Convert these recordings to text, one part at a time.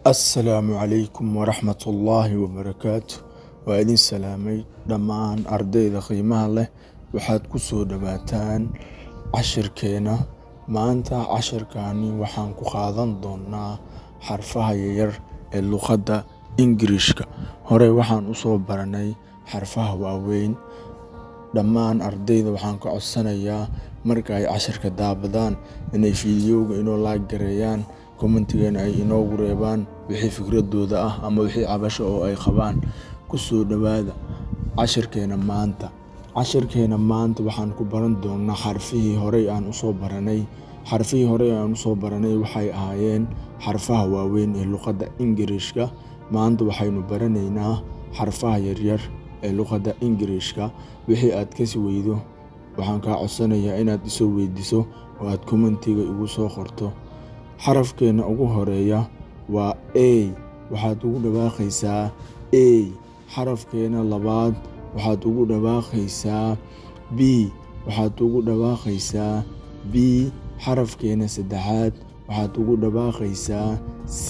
Assalaamu calaykum waraxmatullaahi wabarakaatu. Waa idin salaamay dhammaan ardayda qiimaha leh. Waxaad ku soo dhawaataan cashirkeena. Maanta cashirkaani waxaan ku qaadan doonaa xarfaha yaryar ee luqadda Ingiriishka. Hore waxaan u soo baranay xarfaha waaweyn. Dhammaan ardayda waxaan ka codsanayaa marka ay cashirka daabadaan inay fiidiyowga inoo like gareeyaan, commentigana ay inoogu reebaan wixii fikradooda ah ama wixii cabasho oo ay qabaan. Ku soo dhawaada cashirkeena maanta. Cashirkeena maanta waxaan ku baran doonaa xarfihii horey aan usoo baranay. Xarfihii horey aan usoo baranay waxay ahaayeen xarfaha waaweyn ee luqadda Ingiriishka. Maanta waxaynu baranaynaa xarfaha yaryar ee luqadda Ingiriishka. Wixii aad kasi weydo waxaan kaa codsanayaa inaad isoo weydiiso oo aad commentiga igu soo qorto. Xarafkeena ugu horeeya waa A. Waxaad ugu dhawaaqaysaa A. Xarafkeena labaad waxaad ugu dhawaaqaysaa B. Waxaad ugu dhawaaqaysaa B. Xarafkeena saddexaad waxaad ugu dhawaaqaysaa C.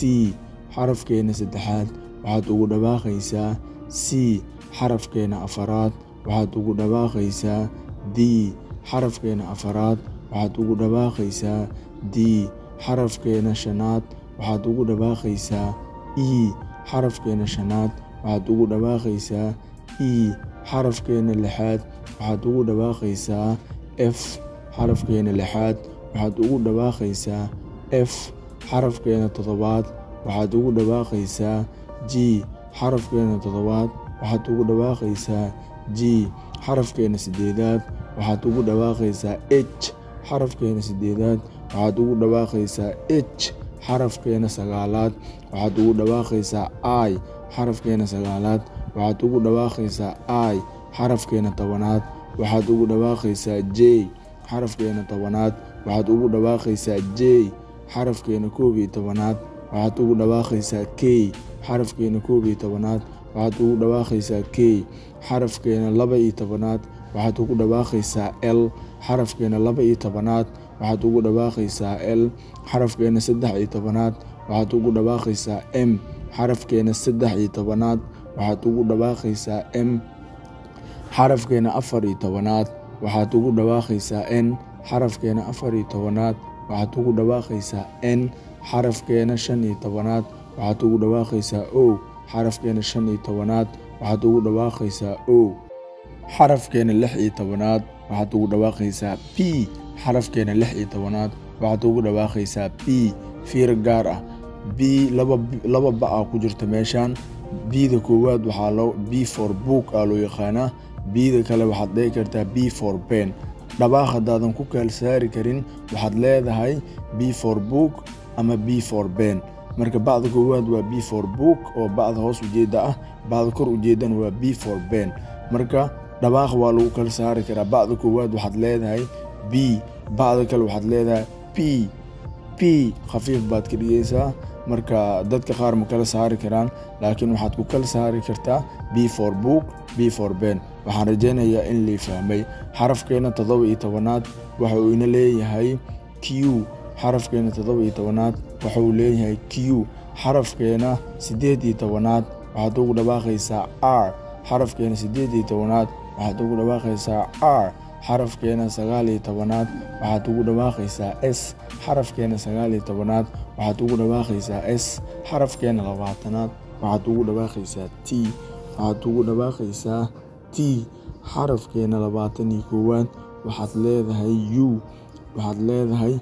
Xarafkeena saddexaad waxaad ugu dhawaaqaysaa C. Xarafkeena afaraad waxaad ugu dhawaaqaysaa D. Xarafkeena afaraad waxaad ugu dhawaaqaysaa D. Xarafkeena shanaad waxaad ugu dhawaaqaysaa E. Xarafkeena shanaad waxaad ugu dhawaaqaysaa E. Xarafkeena lixaad waxaad ugu dhawaaqaysaa F. Xarafkeena lixaad waxaad ugu dhawaaqaysaa F. Xarafkeena toddobaad waxaad ugu dhawaaqaysaa G. Xarafkeena toddobaad waxaad ugu dhawaaqaysaa G. Xarafkeena siddeedaad waxaad ugu dhawaaqaysaa H. Xarafkeena siddeedaad waxaad ugu dhawaaqaysaa H. Xarafkeena sagaalaad waxaad ugu dhawaaqaysaa I. Xarafkeena sagaalaad waxaad ugu dhawaaqaysaa I. Xarafkeena tobanaad waxaad ugu dhawaaqaysaa J. Xarafkeena tobanaad waxaad ugu dhawaaqaysaa J. Xarafkeena 11aad waxaad ugu dhawaaqaysaa K. Xarafkeena 11aad waxaad ugu dhawaaqaysaa K. Xarafkeena 12aad waxaad ugu dhawaaqaysaa L. Xarafkeena 12aad waxaad ugu dhawaaqaysaa L. Xarafkeena 13aad waxaad ugu dhawaaqaysaa M. Xarafkeena 13aad waxaad ugu dhawaaqaysaa M. Xarafkeena 14aad waxaad ugu dhawaaqaysaa N. Xarafkeena 14aad waxaad ugu dhawaaqaysaa N. Xarafkeena 15aad waxaad ugu dhawaaqaysaa O. Xarafkeena 15aad waxaad ugu dhawaaqaysaa O. Xarafkeena 16aad waxaad ugu dhawaaqaysaa P. Xarafkeena 16aad waxaad ugu dhawaaqaysaa P. Fiiro gaar ah, B laba ba ah ku jirta meeshaan. B-da koowaad waxaa loo B for book aa loo yaqaanaa. B-da kale waxaad dhihi kartaa B for pen. Dhawaaq haddaadan ku kala saari karin waxaad leedahay B for book ama B for pen. Marka bacda koowaad waa B for book oo bacda hoos ujeeda ah, bacda kor ujeedana waa B for pen. Marka dhawaaq waa lagu kala saari karaa. Bacda koowaad waxaad leedahay B, bacda kale waxaad leedahay P. P khafiif baad ka dhigaysaa. Marka dadka qaar ma kala saari karaan, laakiin waxaad ku kala saari kartaa B for book, B for pen. Waxaan rajaynayaa in lii fahmay. Xarafkeena 17aad waxa uu ina leeyahay Q. Xarafkeena 17aad waxa uu leeyahay Q. Xarafkeena 18aad waxaad ugu dhawaaqaysaa R. Xarafkeena 18aad waxaad ugu dhawaaqaysaa R. Xarafkeena 19aad waxaad ugu dhawaaqaysaa S. Xarafkeena 19aad waxaad ugu dhawaaqaysaa S. Xarafkeena 20aad waxaad ugu dhawaaqaysaa T. Waxaad ugu dhawaaqaysaa T. Xarafkeena 21aad waxaad leedahay U. Waxaad leedahay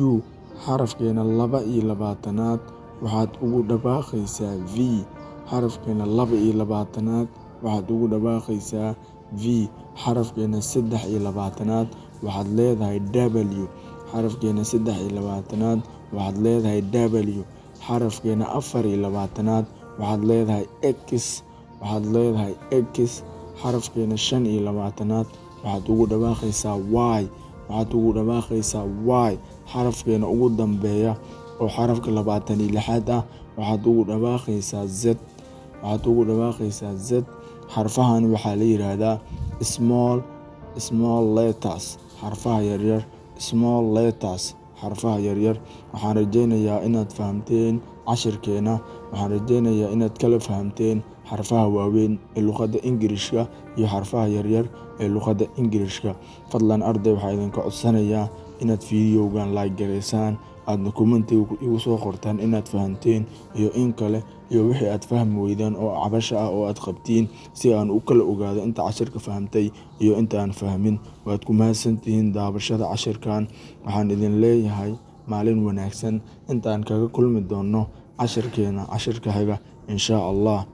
U. Xarafkeena 22aad waxaad ugu dhawaaqaysaa V. Xarafkeena 22aad waxaad ugu dhawaaqaysaa V. Xarafkeena 23aad waxaad leedahay W. Xarafkeena 23aad waxaad leedahay W. Xarafkeena 24aad waxaad leedahay X. Waxaad leedahay X. Xarafkeena 25aad waxaad ugu dhawaaqaysaa Y. Waxaad ugu dhawaaqaysaa Y. Xarafkeena ugu dambeeya oo xarafka 26aad ah waxaad ugu dhawaaqaysaa Z. Waxaad ugu dhawaaqaysaa Z. Xarfahan waxaa la yiraahdaa small letters, xarfaha yaryar, small letters, xarfaha yaryar. Waxaan rajaynayaa inaad fahamteen. Cashirkeena waxaan rajeynayaa inaad kala fahamteen xarfaha waaweyn ee luqadda Ingiriishka iyo xarfaha yaryar ee luqadda Ingiriishka. Fadlan arday, waxaa idinka codsanayaa inaad fiidiyowgan like gareysaan, aadna commentiga igu soo qortaan inaad fahanteen iyo in kale, iyo wixii aad fahmi weydeen oo cabasho ah oo aad qabtiin, si aan u kala ogaado inta cashirka fahamtay iyo inta aan fahmin. Waad ku mahadsantihiin daawashada cashirkan. Waxaan idin leeyahay maalin wanaagsan intaan kaga kulmi doonno cashirkeena cashirka xiga, inshaa Allah.